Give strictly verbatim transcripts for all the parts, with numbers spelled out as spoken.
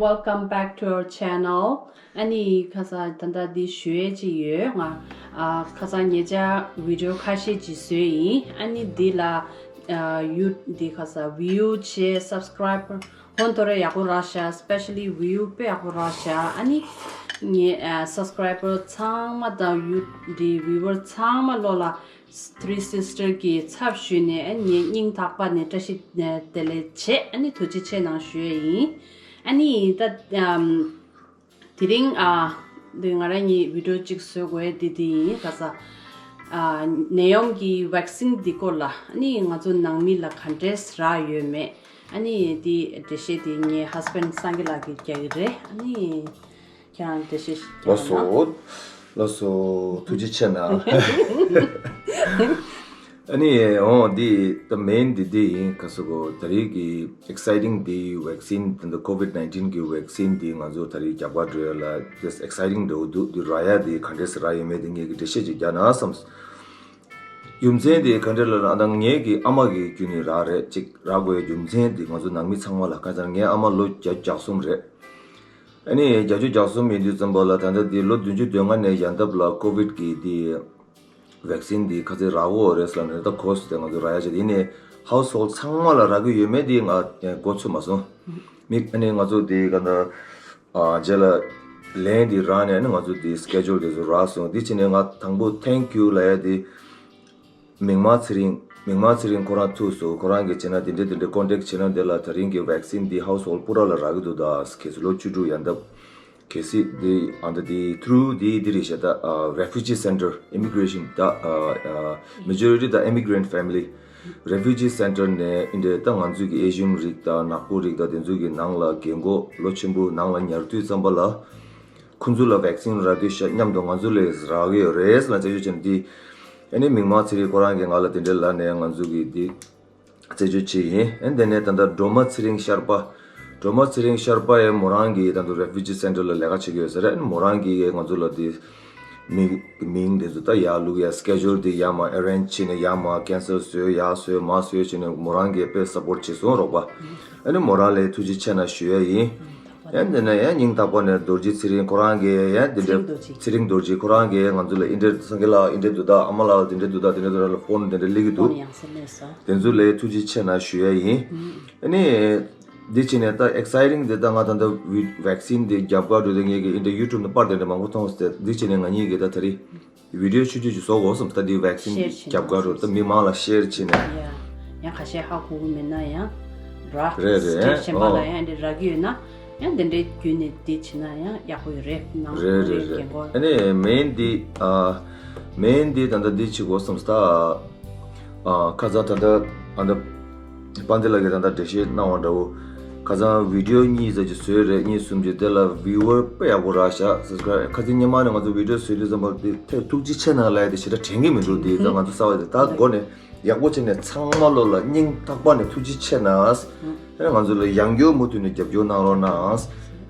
Welcome back to our channel. ཨ་ནི་ཁ་སང་ད་ལྟ་འདི་ཞུ་ཡས་ཅིག་ཡོད། ང་ཨ་ཁ་སང་ཉེ་ཆར་བི་ཌི་ཡོ་ཁ་ཤས་ཅིག་བཟོས་ཡིན། ཨ་ནི་འདི་ལ་ཨ་ཡུ་འདི་ཁ་སང་བིའུ་བྱས་སབ་སི་ཀ་རའེ་བར་ཧོན་ཐོ་རེ་ཡག་པོ་རག་ཤག་སི་པེ་ཤ་ལི་བིའུ་དཔེ་ཡག་པོ་རག་ཤག་ཨ་ནི་ངས་ཨ་སབ་སི་ཀ་རའེ་བར་ཚང་མ་དང་ཡུ་འདི་བིའུ་ཝར་ཚང་མ་ལོ་ལ་ཐི་རི་སིས་ཊར་གྱི་ཚབ་ཞུས་ནས་ཨ་ནི་ངས་སྙིང་ཐག་པ་ནས་བཀྲ་ཤིས་བདེ་ལེགས་བྱས། ཨ་ནི་ཐུགས་རྗེ་ཆེ་གནང་ཞུ་ཡས་ཡིན། ཨ་ནི་ད་ཨམ་དེ་རིང་ཨ་འདི་ང་རང་གཉིས་བི་ཌི་ཡོ་གཅིག་བཟོ་དགོས་འདི་འདི་ཡིན། ག་ས་ཨ་ནད་ཡམས་ཀྱི་ཝེག་སིན་འདི་སྐོར་ལ་ཨ་ནི་ང་ཚོ་ནང་མི་ལ་ག་འདྲས་རག་ཡོད་མེད་ཨ་ནི་འདི་འགྲེལ་བཤད་འདི་ངའི་ཧས་བྷེན་ཌི་སངས་རྒྱས་ལགས་ཀྱིས་རྒྱག་གི་རེད། ཨ་ནི་ཁྱེད་རང་འགྲེལ་བཤད་ཞིག་ལགས་སོ། རྒྱག་ན། ལགས་སོ། ཐུགས་རྗེ་ཆེ་གནང་། ཨ་ནི་འོ་འདི་ད་མེན་འདི་འདི་ཡིན། ག་ས་གོ་ད་རེས་ཀྱི་ཨེག་སའི་ཊིང་འདི་ཝེག་སིན་ད་ལྟ་ཀོ་ཝིཌ་ནའིན་ཊིན་གྱི་ཝེག་སིན་འདི་ང་ཚོ་ད་རེས་རྒྱབ་ཁ་འགྲོ་ཡ་ལ་ཏེས་ཨེག་སའི་ཊིང་འདྲ་བོ་འདུག་འདི་རག་ཡ་འདི་ག་འདྲས་སེ་རག་ཡོད་མེད་འདི་ངས་ཀྱི་འགྲེལ་བཤད་ཅིག་རྒྱག་ན་བསམས། རྒྱུ་མཚན་འདི་ག་འདྲས་ལབ་ན་ཨ་ད་ངེད་ཀྱི་ཨ་མ་གི་བརྒྱུད་ནས་རག་རེད། ཅིག་རག་དགོས་ཡ་རྒྱུ་མཚན་འདི་ང་ཚོ་ནང་མི་ཚང་མ་ལ་ག་ཚར་ངའི་ཨ་མ་ལོ་བརྒྱ་བརྒྱ་གསུམ་རེད། ཨ་ནི་བརྒྱད་ཅུ་གྱ་གསུམ་ཡིན་དུས་ཙམ་པ་ལ་ད་ལྟ་འདི་ལོ་བདུན་ཅུ་དོན་ལྔ་ནས་ཡར་འདབས་ལ་ཀོ་ཝིཌ་གི་འདི་ཝེག་སིན་འདི་ག་ཚོད་རག་གོ་རེད་ཟེར་ལབ་ནས་ད་གོ་སོང་སྟེ་ང་ཚོ་རག་ཡ་བྱས། ཡིན་ནའི་ཧའུ་སི་ཧོལ་ཌི་ཚང་མ་ལ་རག་གི་ཡོད་མེད་འདི་ང་གོ་ཚོད་མ་སོང་། མི་ཨ་ནི་ང་ཚོ་འདི་ག་ད་རྗེས་ལ་ལན་འདི་རག་ནས་ཨ་ནི་ང་ཚོ་འདི་སི་ཀེ་ཇུལ་འདི་ཚོ་རག་སོང་། འདི་བྱས་ནས་ང་དང་པོ་ཐེང་ཀིའུ་ལབ་ཡ་འདི། མིག་དམར་ཚེ་རིང་། མིག་དམར་ཚེ་རིང་ཁོ་རང་ཐུག་སོང་། ཁོ་རང་གིས་བྱས་ན་དེ་འདྲས་དེ་འདྲས་ཀོན་ཊེག་བྱས་ན་དེ་ལ་ད་རིང་གི་ཝེག་སིན་འདི་ཧའུ་སི་ཧོལ་ཌི་པུ་ར་ལ་རག་གི་འདུག་ད་གལ་སྲིད་ལོ་བཅུ་དྲུག་ཡར་འདབས། གལ་སྲིད་འདི་ཨ་ད་འདི་ཐུ་རུ་འདི་འདི་རེད་ཤག་ད་རེ་ཕུ་ཇི་སེན་ཊར་ཨི་མི་གི་རེ་ཤན་ད་མེ་ཇོ་རི་ཊི་ད་ཨི་མི་གི་རེན་ཊི་ཕེ་མི་ལི། རེ་ཕུ་ཇི་སེན་ཊར་ནས་འདི་འདྲས་ད་ང་ཚོའི་གི་ཨེ་ཤི་ཡན་རིགས་ད་ནག་པོ་རིགས་ད་དེ་ཚོའི་གི་ནང་ལ་རྒན་གོག་ལོ་ཆེན་པོ་ནང་ལ་ཉར་དུས་ཙམ་པ་ལ། ཁོང་ཚོ་ལ་ཝེག་སིན་རག་གི་ཤག་མཉམ་དུ་ང་ཚོ་ལ་རག་གི་ཡོད་རེད་ཟེར་ལ་རྩད་གཅོད་བྱས་ནས་འདི། ཨ་ནི་མིག་དམར་ཚེ་རིང་ཁོ་རང་གིས་ང་ལ་དེ་འདྲའི་ལབ་ནས་ང་ཚོ་གིས་འདི་རྩད་གཅོད་བྱས་ཡིན། ཨ་ནི་དེ་ནས་ད་ལྟ་སྒྲོལ་མ་ཚེ་རིང་ཤར་པ། སྒྲོལ་མ་ཚེ་རིང་ཤར་པ་ཡང་མོ་རང་གིས་ད་ལྟ་རེ་ཕུ་ཇི་སེན་ཊར་ལ་ལས་ཀ་བྱེད་ཀྱི་ཡོད་ས་རེད། ཨ་ནི་མོ་རང་གིས་ང་ཚོ་ལ་འདི་མིང་མིང་དེ་ཚོ་ད་ཡར་བླུག་ཡ་སི་ཀེ་ཇུལ་འདི་ཡར་མར་ཨེ་རེན་ཇི་བྱས་ནས་ཡར་མར་ཁེན་སལ་བཟོས་ཡར་བཟོས་མར་བཟོས་བྱས་ནས་མོ་རང་གིས་དཔེ་སབ་པོར་ཊི་བྱས་སོང་རོགས་པ། ཨ་ནི་མོ་རང་ལ་ཐུགས་རྗེ་ཆེ་གནང་ཞུ་ཡ་ཡིན། ཡང་དེ་ནས་ཡང་སྙིང་ཐག་པ་ནས་རྡོ་རྗེ་ཚེ་རིང་ཁོ་རང་གིས་ཡང་དེ་འདྲ་ཚེ་རིང་རྡོ་རྗེ། ཚེ་རིང་རྡོ་རྗེ་ཁོ་རང་གིས་ང་ཚོ་ལ་འདི་འདྲ་སངས་རྒྱས་ལགས་འདི་འདྲ་འདུག་ད་ཨ་མ་ལགས་འདི་འདྲ་འདུག་ད་འདི་འདྲ་འདུག་ད་ལ་ཕོན་འདི་འདྲ་སླེབས་ཀྱི་འདུག་ཕོན་ཡང་སེ་སླེབས་སོང་། དེ་ཚོ་ལ་ཐུགས་རྗེ་ཆེ་གནང་ཞུ་ཡ་ཡིན། ཨ་ནི་འདི་བྱས་ནས་ད་ཨེག་སའི་ཊིང་འདི་ད་ང་ད་ལྟ་ཝི་ཝེག་སིན་འདི་རྒྱབ་ཁ་འགྲོ་དུས་ངེད་ཀྱིས་འདི་འདྲ་ཡུ་ཊུབ་ནས་པར་འདི་འདྲ་མང་པོ་མཐོང་སྟེ་འདི་བྱས་ནས་ང་གཉིས་ཀྱིས་ད་ད་རེས། བི་ཌི་ཡོ་ཆུང་ཆུང་ཅིག་བཟོ་དགོས་བསམ། ད་འདི་ཝེག་སིན་ཤེར་བྱེད་རྒྱབ་ཁ་རུ་ད་མི་མང་ལ་ཤེར་བྱེད་ནས། ཡ། ཡང་ཁ་ཤས་ཧ་གོ་གི་མེད་ན་ཡང་ར། རེད་རེད། སི་ཊེཊ་གཞན་པ་ལ་ཨོ། ཡང་འདི་རག་གི་ཡོད་ན་ཡང་འདི་འདྲའི་བརྒྱུད་ནས་འདི་བྱེད་ན་ཡང་ཡག་པོ་ཡོད་རེད། ནང་རེད་ཁོ་རེ་རེད་རེད། རྒན་གོག་ཨ་ནི་མེན་འདི་ཨ་མེན་འདི་ད་ལྟ་འདི་བྱེད་དགོས་བསམ། ད་ཨ་ཁ་སང་ད་ལྟ་ཨ་ད། དཔལ་ལྡན་ལགས་ཀྱིས་ད་ལྟ་འགྲེལ་བཤད་གནང་བ་འདྲ་བོ། ཁ་སང་བི་ཌི་ཡོ་གཉིས་ཙམ་ཅིག་བཟོས་རེད། གཉིས་གསུམ་ཅིག་དེ་ལ་བིའུ་ཝར་དཔེ་ཡག་པོ་རག་ཤག་སབ་སི་ཀ་རའེབ་ཁ་སང་སྔོན་མ་ནས་ང་ཚོ་བི་ཌི་ཡོ་བཟོས་དུས་ཙམ་པ་དེ་ཐད་ཐུགས་རྗེ་ཆེ་གནང་ལབ་ཡ་དེ་ཞེ་དྲག་དྲན་གྱི་མི་འདུག་དེ་ད་ང་ཚོ་གསར་པ་དེ་ད་འགོ་ནས་ཡག་པོ་བྱས་ནས་ཚང་མ་ལོ་ལ་སྙིང་ཐག་པ་ནས་ཐུགས་རྗེ་ཆེ་གནང་། ཨ་ནི་ང་ཚོ་ལ་ཡང་བསྐྱར་མུ་མཐུད་ནས་རྒྱབ་སྐྱོར་གནང་རོགས་གནང་།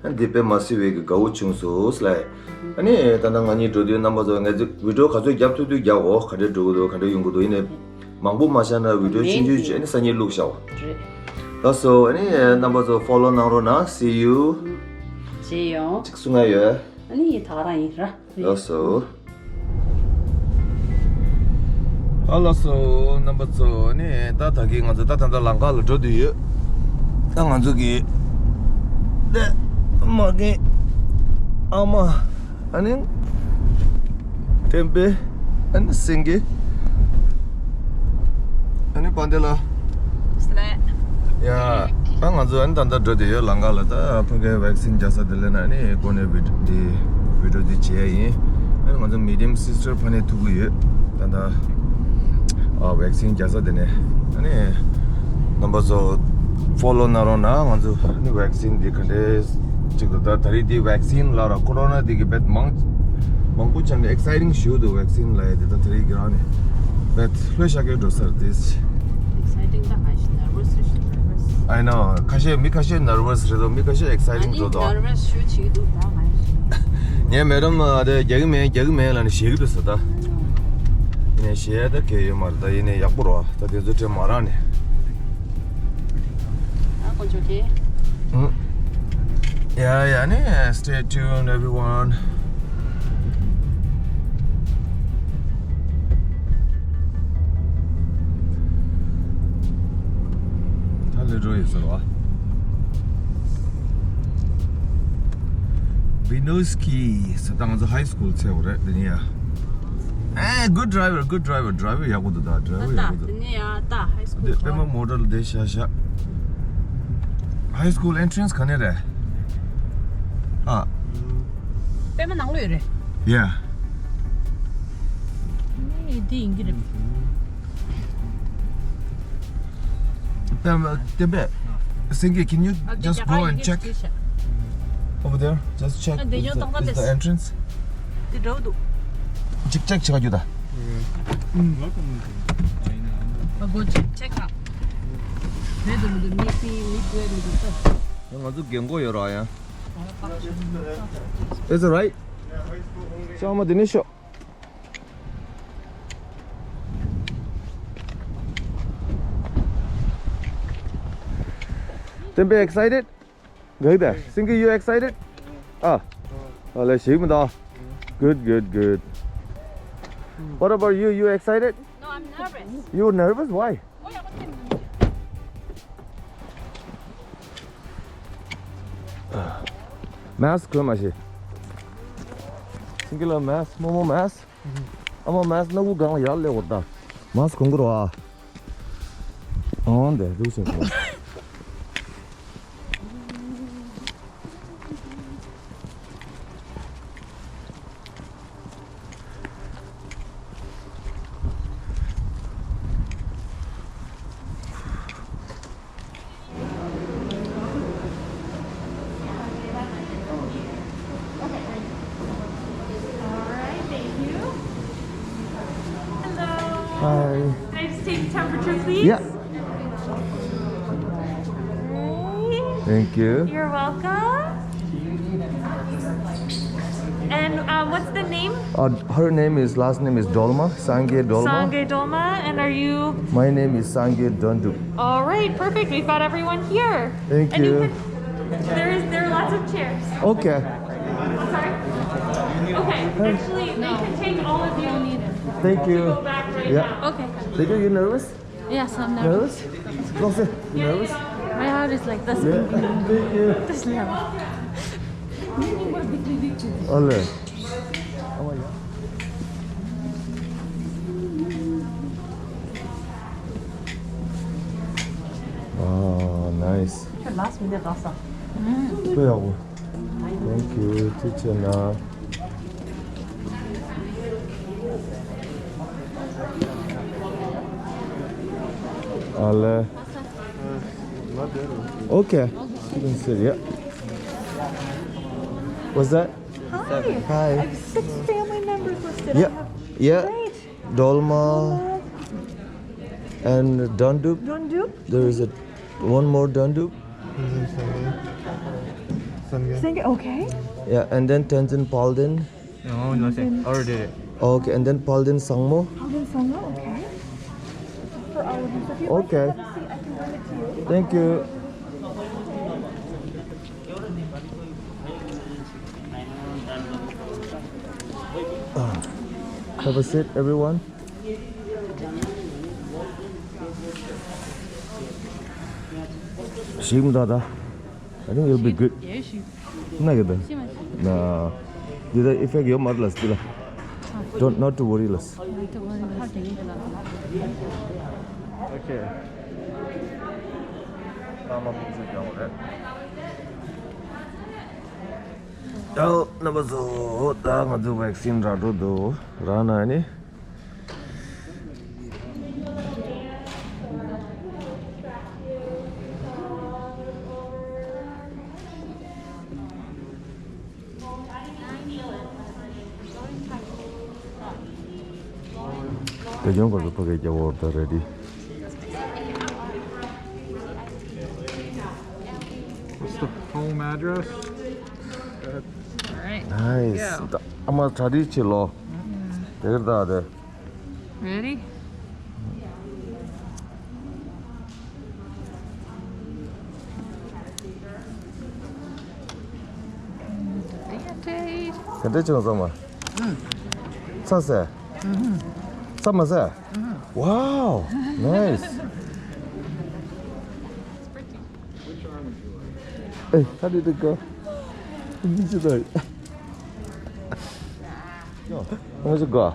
ཨ་ནི་དེ་དཔེ་མ་སྲིད་པའི་གི་དགའ་བོ་བྱུང་སོང་ལབ། ཨ་ནི་ད་ལྟ་ང་གཉིས་འགྲོ་དུས་རྣམ་པ་ཚོ་ང་ཚོ་བི་ཌི་ཡོ་ག་ཚོད་རྒྱབ་ཐུབ་ཐུབ་རྒྱབ་འོ། ག་འདྲས་འགྲོ་གི་འདུག་ག་འདྲས་ཡོང་གི་འདུག་ཡིན་ནའི་མང་པོ་མ་བཞག་ན་བི་ཌི་ཡོ་ཆུང་ཆུང་ཅིག་ཨ་ནི་སང་ཉིན་བླུགས་བཞག་འོ། རེད། ལགས་སོ། ཨ་ནི་རྣམ་པ་ཚོ་ཕོ་ལོ་གནང་རོགས་གནང་། See you། ཨུམ། བྱས་ཡོང་། ཅིག་གསུང་ང་ཡོད། ཨ་ནི་ད་ག་རང་ཡིན་ར། ལགས་སོ། ཨ་ལགས་སོ། རྣམ་པ་ཚོ་ནི་ད་ད་གིན་ང་ཚོ་ད་ད་ལྟ་ལམ་ཁ་ལ་འགྲོ་དུས་ཡོད། ད་ང་ཚོ་གི་ད་མ་རྒན་ཨ་མ་ཨ་ནི་ཐེམ་པེ་ཨ་ནི་སེང་གེ་ཨ་ནི་པ་འདི་ལ། སླེ། ཡ། ད་ང་ཚོ་ཨ་ནི་ད་ལྟ་འགྲོ་དེ་ཡོད་ལམ་ཁ་ལ། ད་ཕ་གིའི་ཝེག་སིན་རྒྱག་ས་དེ་ལས་ན་ཨ་ནི་གོ་ནས་བི་ཌི་བི་ཌི་ཡོ་འདི་བྱེད་ཡ་ཡིན། ཨ་ནི་ང་ཚོ་མི་ཌི་ཡམ་སིས་ཊར་ཕ་ནས་ཐུག་གི་ཡོད། ད་ལྟ་ཨ་ཝེག་སིན་རྒྱག་ས་དེ་ནས་ཨ་ནི་རྣམ་པ་ཚོ་ཕོ་ལོ་གནང་རོགས་གནང་། ང་ཚོ་ཨ་ནི་ཝེག་སིན་འདི་ག་འདྲས་ཅིག་ད་ད་རེས་འདི་ཝེག་སིན་ལ་ར་ཀོ་རོ་ན་འདི་གི་བེད་མང་མང་པོ་ཆགས་ནས་ཨེག་སའི་ཊིང་ཞུ་འདུག་ཝེག་སིན་ལ་ཡ་འདི་ད་ད་རེས་གི་རང་ནས་བེད་ལྷོད་ཤག་གི་འགྲོ་སར་དེ། ཨེག་སའི་ཊིང་ད་ག་ཞིག་ནར་ཝས་རེད་ཤག་ནར་ཝས། I know། ཁ་ཤས་མི་ཁ་ཤས་ནར་ཝས་རེད་དོ། མི་ཁ་ཤས་ཨེག་སའི་ཊིང་འགྲོ་དོ། ནར་ཝས་ཞུ་བྱེད་ཀྱི་འདུག་ད་ག་ཞིག་ངས་མེ་ཌམ་དེ་རྒྱག་གི་མེད་རྒྱག་གི་མེད་ལབ་ནས་ཞེད་ཀྱི་འདུག་ཟེར་ད། ཡིན་ནའི་ཞེད་ཡ་ད་གལ་ཡོད་མ་རེད། ད་ཡིན་ནའི་ཡག་པོ་རེད་བ། ད་དེ་ཚོ་དྲན་མ་རག་ནས། ཨ་དཀོན་མཆོག་གིས། ཨུ། Yeah, yeah, ནི། Stay tuned, everyone. ད་ལེ་འགྲོ་ཡོད་ཟེར་བ། Vinoski ཟེར་ད་ང་ཚོ་high school ཚེ་བ་རེད་དེ་ནི་ཡ། ཨེ། Good driver, good driver. Driver ཡག་པོ་འདུག་ད་driver ཡག་པོ་འདུག་དེ་ནི་ཡ་ད་high school དེ་པད་མ་མོ་ཊལ་དེ་ཤ་ཤ། High school entrance ག་ནས་རེད། ཨ། པད་མ་ནང་ལོགས་ཡོད་རེད། Yeah. ནི་འདི་ཡིན་གྱི་རེད། Tem- Tembe, Singi, can you just go and check over there? Just check. Is the, is the entrance? དེ་འདྲ་བོ་འདུག་ཅིག་ཅེག་བྱེད་ག་རྒྱུ་ད། ཨ། Go check, check out. རེད་འདུག་མི་འདུག་མི་སི་མི་འདུག་མི་འདུག་ད། ང་ཚོ་རྒན་གོག་ཡོད་ར་ཡ། Is it right? ཤོག་མ་དེ་ནས་ཤོག Tembe, excited? Good. Singi, you excited? Ah. Oh, let's see. Good, good, good. What about you? You excited? No, I'm nervous. You nervous? Why? Mask གོན་མ་ཤེས། Singi ལ་mask, རྨོ་མོ་mask. ཨ་མ་mask སྣ་ཁུག་སྒང་ལ་ཡར་སླེབས་བར་ད། Mask གོན་དགོས་རེད་བ། ཨོ་འདི་འདུག་ཟེར་གོ། All right, thank you. Hello. Hi. Can I just take the temperature, please? Yeah. Thank you. You're welcome. And um, what's the name? Uh, her name is, last name is Dolma, Sangye Dolma. Sangye Dolma, and are you? My name is Sangye Dondu. All right, perfect. We've got everyone here. Thank you. And you can, there is, there are lots of chairs. Okay. I'm sorry? Okay, actually, they can take all of you. Thank you. To go back right now. Okay. Thank you. You nervous? Yes, I'm nervous. Nervous? Don't say nervous. My heart is like this. Yeah. Thank you. This level. Ole. Oh, nice. Last minute also. Thank you, teacher. Ale. Okay. You can sit, yeah. What's that? Hi. Hi. I have six family members listed. Yeah. Yeah. Great. Dolma. Dolma. And Dondup. Dondup. There is a one more Dondup. Sangye. Sangye, okay. Yeah, and then Tenzin Palden. No, no, sir. Already. Okay, and then Palden Sangmo. Palden Sangmo, okay. For all of you. So if you'd like to, okay, have a seat, I can bring it to you. Thank you. Ah, have a seat, everyone. ཞིམ་ད་ད། I think it'll be good. ན་གི་ད། ན། འདི་ད་effect ཡོད་མ་རེད་ལ་སི་ད། Don't, not to worry ལ་སི། Okay. ད་མ་ཕུགས་སུ་ཀྱང་རེད། ཡའོ། རྣམ་པ་ཚོ། ད་ང་ཚོ་vaccine རག་འགྲོ་འདུག་རག་ན་ནི། དེ་ཡོང་གོ་ཚོ་ཕ་གི་རྒྱ་བོར་ད་ready། What's the home address? All right. Nice. Yeah. ད་ཨ་མ་གྲ་སྒྲིག་བྱེད་ལོ། དེར་ད་དེ། Ready? ག་འདྲ་བྱུང་སོང་མ། ཚ་ཟེར། ཚ་མ་ཟེར། Wow, nice. Hey, how did it go? Did you like? Yo, how much it go?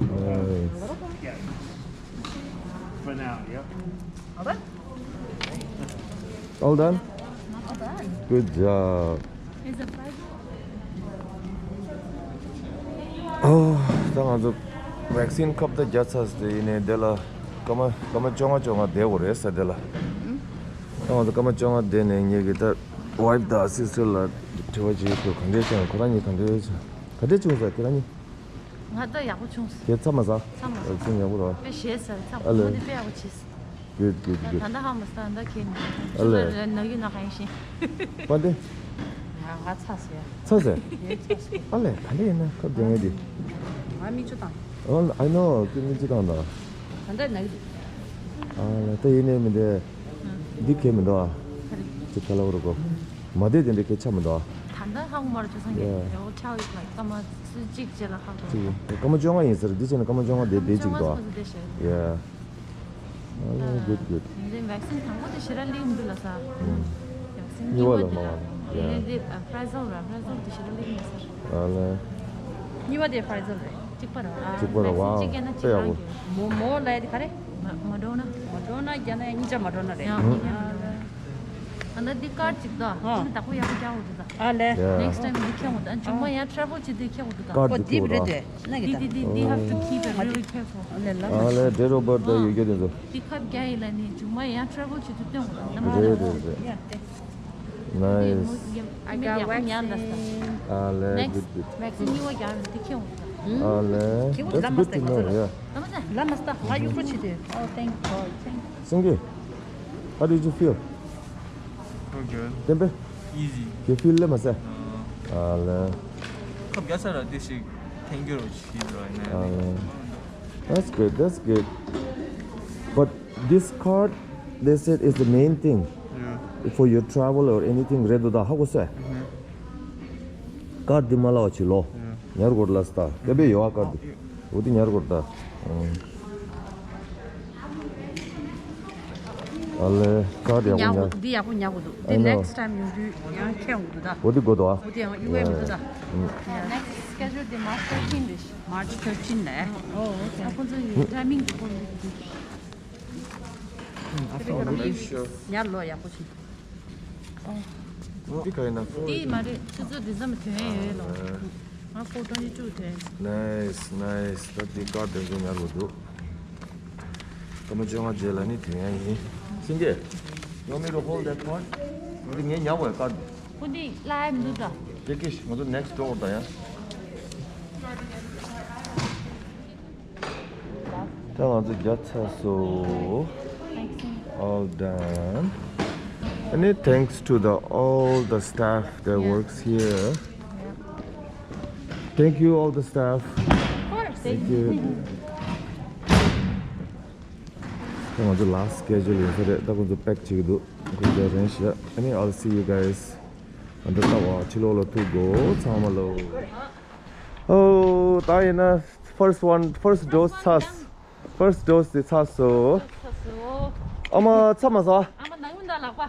Nice. For now, yep. All done? Not too bad. Good job. Is it fried? ཨོ། ད་ང་ཚོ་vaccine ཁབ་ད་བརྒྱབ་ཚར་ཟེར་ཡིན་ནའི་དེ་ལ་སྐར་མ་སྐར་མ་བཅོ་ལྔ་བཅོ་ལྔ་བསྡད་དགོས་རེད་ཟེར་དེ་ལ། ད་ང་ཚོ་སྐར་མ་བཅོ་ལྔ་བསྡད་ནས་ངེད་ཀྱི་ད་wife དང་sister ལ་དྲི་བ་བྱེད་དགོས། ག་འདྲས་བྱུང་ཁོ་རང་གཉིས་ག་འདྲས་བྱུང་ག་འདྲས་བྱུང་ཟེར་ཁྱེད་རང་གཉིས། ང་ད་ཡག་པོ་བྱུང་། ཁྱེད་ཚ་མ་ཟ། ཚ་མ་ཟ། ཨ་ཚིག་ཡག་པོ་རེད། དཔེ་ཞེད་ཟེར་ཚ། ཨ་ལེ། མོ་དེ་དཔེ་ཡག་པོ་བྱས། Good, good, good. ད་ལྟ་ཧ་མ་སྟ་ད་ཁྱེད་ཨ་ལེ། ནག་ཡུ་ན་གང་ཡིན་ཤེས། པ་འདི། ང་ང་ཚ་ཟེར། ཚ་ཟེར། ངའི་ཚ་ཟེར། ཨ་ལེ་ག་འདྲ་ཡིན་ན་ཁབ་རྒྱག་ངེས་དེ། ང་མིག་ཆུ་བཏང་། Oh, I know. ཁྱེད་མིག་ཆུ་བཏང་ད། ད་ལྟ་ནག་ཡུ། ཨ་ལེ་ད་ཡིན་ནའི་མི་འདི། འདི་གས་མི་འདུག་ཨ། ཅི་ཁ་ལ་བར་གོ། མ་བསྡད་དེ་འདྲ་གས་ཆ་མི་འདུག་ཨ། ད་ལྟ་ཧ་གོ་མ་ར་ཅོ་སང་གི། Yeah. It will tell you like སྐར་མ་སུ་གཅིག་བྱས་ལ་ཧ་གོ། ཅི་སྐར་མ་བཅོ་ལྔ་ཡིན་ཟེར་འདི་བྱས་ན་སྐར་མ་བཅོ་ལྔ་དེ་བསྡད་ཅིག་འདུག་ཨ། Yeah. Oh, good, good. འདི་vaccine དང་པོ་དེ་ཞེ་དྲག་ལེགས་མི་འདུག་ལ་ས། ཨུམ། Vaccine human གཉིས་པ་ལ་མ་བ། Yeah. འདི་Pfizer ར་Pfizer དེ་ཞེ་དྲག་ལེགས་མི་ཟེར། ཨ་ལེ། གཉིས་པ་དེ་Pfizer རེད། གཅིག་པ་ར། གཅིག་པ་ར། Vaccine གཅིག་བརྒྱབ་ན་གཅིག་རང་གི། མོ་མོ་ལ་ཡ་དེ་ག་རེ། Moderna། Moderna བརྒྱབ་ན་ཡང་གཉིས་ཆ་Moderna རེད། ཡང་གཉིས་ཆ་Moderna། ཨ་ན་འདི་card གཅིག་ད། ཨ། འདི་བདག་པོ་ཡག་པོ་རྒྱག་འོ་འདི་ད། ཨ་ལེ། Yeah. Next time འདི་ཁྱེར་འོ་ད། ཨ་ཅུང་མ་ཡང་travel བྱེད་དུས་ཁྱེར་འོ་འདི་ད། Card འོ་འདི་རེད་དེ། ན་གི་ད། འདི་འདི་འདི་have to keep it really careful། ཨ་ལེ་ལ། ཨ་ལེ་date of birth ད་ཡོད་རྒྱུ་དེ་ཚོ། འདི་ཁབ་རྒྱག་ཡིན་ལ་ནི་ཅུང་མ་ཡང་travel བྱེད་དུས་སྟོན་འོ་ད། རེད་རེད་རེད། ཡ་དེ། Nice. I got vaccine. ཨ་ལེ། Next good, good. Vaccine གཉིས་པ་རྒྱག་རེད་དེ་ཁྱེད་འོང་། ཨ་ལེ། ཁྱེད་འོང་། That's good to know, yeah. ལ་མ་སྟ་ང་གཡུག་པོ་བྱེད་དེ། Oh, thank you. Thank you. Singi, how did you feel? Oh, good. Tempe? Easy. You feel ལེ་མ་སེ། ཨ་ལེ། ཁབ་རྒྱག་ས་ར་དེ་ཞིག་ཐེང་གི་རོ་ཞིག་ར་ནས། ཨ་ལེ། That's good, that's good. But this card, they said, is the main thing. Yeah. For your travel or anything རེད་འདུག་ད་ཧ་གོ་སོང་། Card འདི་མ་ལ་བ་ཆི་ལོ། Yeah. ཉར་གོར་ལ་སྟ། དེ་བས་ཡོ་ཨ་card འདི། འོ་འདི་ཉར་གོར་ད། ཨ་ལེ། card ཡག་པོ་ཉར། འདི་ཡག་པོ་ཉར་གོ་འདུག་འདི་I know. Next time ཡོང་དུས་ཡང་ཁྱེད་འོང་འདུག་ད། འོ་འདི་གོ་འདུག་ཨ། འོ་འདི་ཡང་ཡུ་ཨེ་མི་འདུག་ད། Yeah. Next schedule འདི་March thirteen རེད། March thirteen ལ། Oh, okay. ཁོང་ཚོ་ཡི་timing འདི་ཁོང་ཚོ་ཉར་ལོ་ཡག་པོ་བྱུང་། འདི་ག་ཡིན་ན། འདི་མ་རེད། ཆུ་ཚོད་འདི་ཙམ་ཐོན་ཡོད་ལོ། ང་four twenty two ཐོན། Nice, nice. ད་འདི་ཀར་དེ་ཚོ་ཉར་དགོས་འདུག་སྐར་མ་བཅོ་ལྔ་རྗེས་ལ་ནི་ཐོན་ཡ་ཡིན། སེང་གེ། You want me to hold that card? འདི་ངས་ཉར་དགོས་ཡ་ཀར་འདི། ཁོ་འདི་བླ་ཡ་མི་འདུག་ད། ཀེ་ཀེ་ང་ཚོ་next door ད་ཡ། ད་ང་ཚོ་རྒྱབ་ཚར་སོང་། All done. And it thanks to the all the staff that works here. Thank you all the staff. Of course. Thank you. ད་ང་ཚོ་last schedule ཡིན་ས་རེད། ད་ཁོང་ཚོ་pack བྱེད་ཀྱི་འདུག་ཁོང་ཚོ་arrange བྱས། And I'll see you guys. ཨ་འདྲ་ལྟ་བ་ཕྱི་ལོགས་ལ་ཐུག་གོ་ཚང་མ་ལོ། ཨོ། ད་ཡིན་ན་first one, first dose ཚར། First dose དེ་ཚར་སོང་། ཚར་སོང་། ཨ་མ་ཚ་མ་ཟ། ཨ་མ་ནང་མི་འདའ་ལག་པ།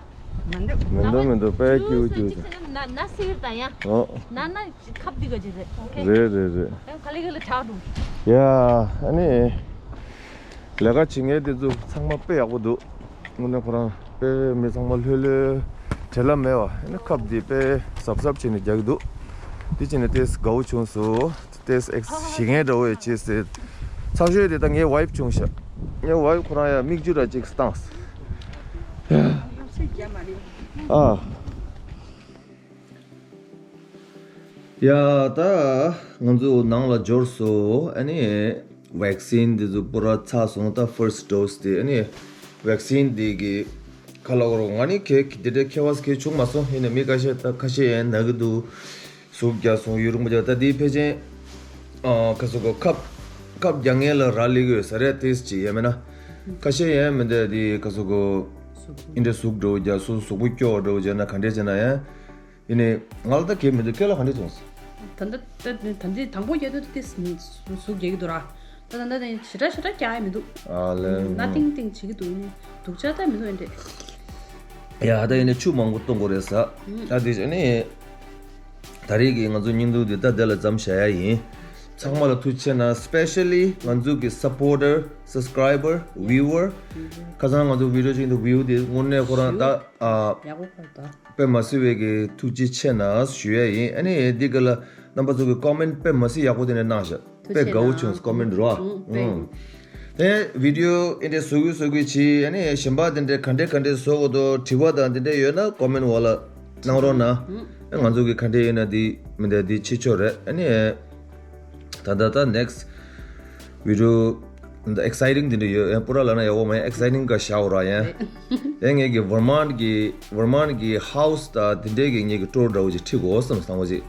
མི་འདུག་མི་འདུག་མི་འདུག་དཔེ་སྐྱིད་པོ་སྐྱིད་པོ་བྱུང་། ན་ན་སིར་དང་ཡ། ཨོ། ན་ན་ཁབ་འདི་ག་ཅི་རེད། ཨོ་ཁེ། རེད་རེད་རེད། ཡང་ག་ལེ་ག་ལེ་དྲག་འགྲོ། ཡ། ཨ་ནི། ལས་ཀ་བྱེད་མཁན་དེ་ཚོ་ཚང་མ་དཔེ་ཡག་པོ་འདུག་དངོས་གནས་ཁོ་རང་དཔེ་མི་ཚང་མ་ལྷོད་ལྷོད་བྲེལ་ལ་མེད་པ། ཨ་ནི་ཁབ་འདི་དཔེ་གཟབ་གཟབ་བྱས་ནས་རྒྱག་གི་འདུག་འདི་བྱས་ནས་དེ་དགའ་བོ་བྱུང་སོང་། དེ་ཞེ་ངན་འདྲ་བོ་ཡ་བྱས་ཟེར། ཚགས་ཤོས་དེ་ད་ངའི་ཝའིཕ་བྱུང་ཤག་ངའི་ཝའིཕ་ཁོ་རང་ཡ་མིག་ཆུ་འདྲ་ཅིག་བཏང་། ཨ། ཡ་ད་ང་ཚོ་ནང་ལ་འབྱོར་སོང་། ཨ་ནི་vaccine འདི་ཚོ་པུ་ར་ཚར་སོང་། ད་first dose དེ་ཨ་ནི་vaccine འདི་གི་ཁ་ལ་འོར་ང་ནི་གེ་འདི་འདྲའི་ཁྱད་པར་གེ་བྱུང་མ་སོང་། ཡིན་ནའི་མི་ཁ་ཤས་ད་ཁ་ཤས་ཡང་ན་གི་འདུག་ཟུག་རྒྱག་སོང་། ཡུན་རིང་པོ་རྒྱག་ད་འདི་ཕལ་ཆེར་ཨ་ཁ་སོ་གོ་ཁབ་ཁབ་རྒྱག་མཁན་ལ་རག་ལས་ཀྱི་ཡོད་ས་རེད། དེ་ཅི་ཡང་མིན་ན་ཁ་ཤས་ཡང་མི་འདུག་འདི་ཁ་སོ་གོ་ཨིན་འདྲ་ཟུག་འགྲོ་རྒྱག་སོ་གཟུགས་པོ་སྐྱོ་བ་འགྲོ་རྒྱག་ན་ག་འདྲས་བྱས་ན་ཡང་། ཡིན་ནའི་ང་ལ་ད་གལ་མི་འདུག་སྐེ་ལ་ག་འདྲས་བྱུང་སོང་། ད་ལྟ་ད་ད་འདི་དང་པོ་རྒྱག་དུས་དེ་ཟུག་རྒྱག་གི་འདུག་ར། ད་ད་ད་ད་ཞེ་དྲག་ཞེ་དྲག་རྒྱག་ཡ་མི་འདུག་ཨ་ལེ། ན་ཏིང་ཏིང་བྱེད་ཀྱི་འདུག་ཡིན་ནའི་སྡུག་ཅག་ད་མི་འདུག་ཡིན་ཏེ། ཡ་ད་ཡིན་ནའི་ཆུ་མང་པོ་གཏོང་དགོས་རེད་ཟ། ཨ་དེ་བྱས་ནས་ད་རེས་ཀྱི་ང་ཚོ་བརྙན་ཐུང་འདི་ད་དེ་ལ་མཚམས་བཞག་ཡ་ཡིན། ཚང་མ་ལ་ཐུགས་རྗེ་ཆེ་གནང་། Specially ང་ཚོ་གི་supporter, subscriber, viewer ཁ་སང་ང་ཚོ་video ཅིག་འདུག view དེ་དངོས་གནས་ཁོ་རང་ད་ཨ། ཡག་པོ་ཁོ་ད། དཔེ་མ་སྲིད་པའི་གི་ཐུགས་རྗེ་ཆེ་གནང་ཞུ་ཡ་ཡིན། ཨ་ནི་འདི་ག་ལ་རྣམ་པ་ཚོ་གི་comment དཔེ་མ་སྲིད་ཡག་པོ་དེ་ནས་གནང་ཤག་དཔེ་དགའ་བོ་བྱུང་། comment རོ། ཨུང་། དེ་video འདི་འདྲ་བཟོ་གི་བཟོ་གི་བྱས། ཨ་ནི་གཞན་པ་དེ་འདྲ་ག་འདྲ་ག་འདྲ་བཟོ་དགོས་འདུག་དྲི་བ་དང་དེ་འདྲ་ཡོད་ན་comment འོག་ལ་གནང་རོགས་གནང་། ཨ་ང་ཚོ་གི་ག་འདྲ་ཡིན་ན་འདི་མི་འདྲ་འདི་ཕྱི་ཕྱོགས་རེད། ཨ་ནི་ད་ད་ད་next video ད་exciting དེ་འདྲ་ཡོད། ཡང་པུ་ར་ལབ་ན་ཡག་པོ་མ་ཡིན། exciting ག་ཤག་ར་ཡང་། ཡང་ངེད་ཀྱི་Vermont གི་Vermont གི་house ད་དེ་འདྲས་ཀྱི་ངེད་ཀྱི་tour འདྲ་བོ་ཅིག་ཁྲིད་དགོས་བསམ་བསམ་བ་ཅིག་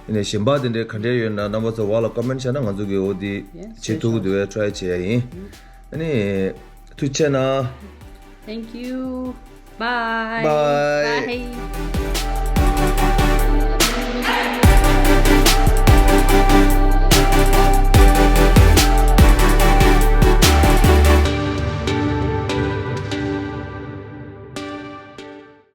ཡིན་ནའི་གཞན་པ་དེ་འདྲས་ག་འདྲས་ཡོད་ན་རྣམ་པ་ཚོ་འོག་ལ་comment བྱས་ན་ང་ཚོ་གི་འོ་དེ་བྱེད་ཐུབ་ཀྱི་འདུག་བས་try བྱེད་ཡ་ཡིན། ཨ་ནི་ཐུགས་རྗེ་ཆེ་གནང་། Thank you. Bye. Bye. Bye.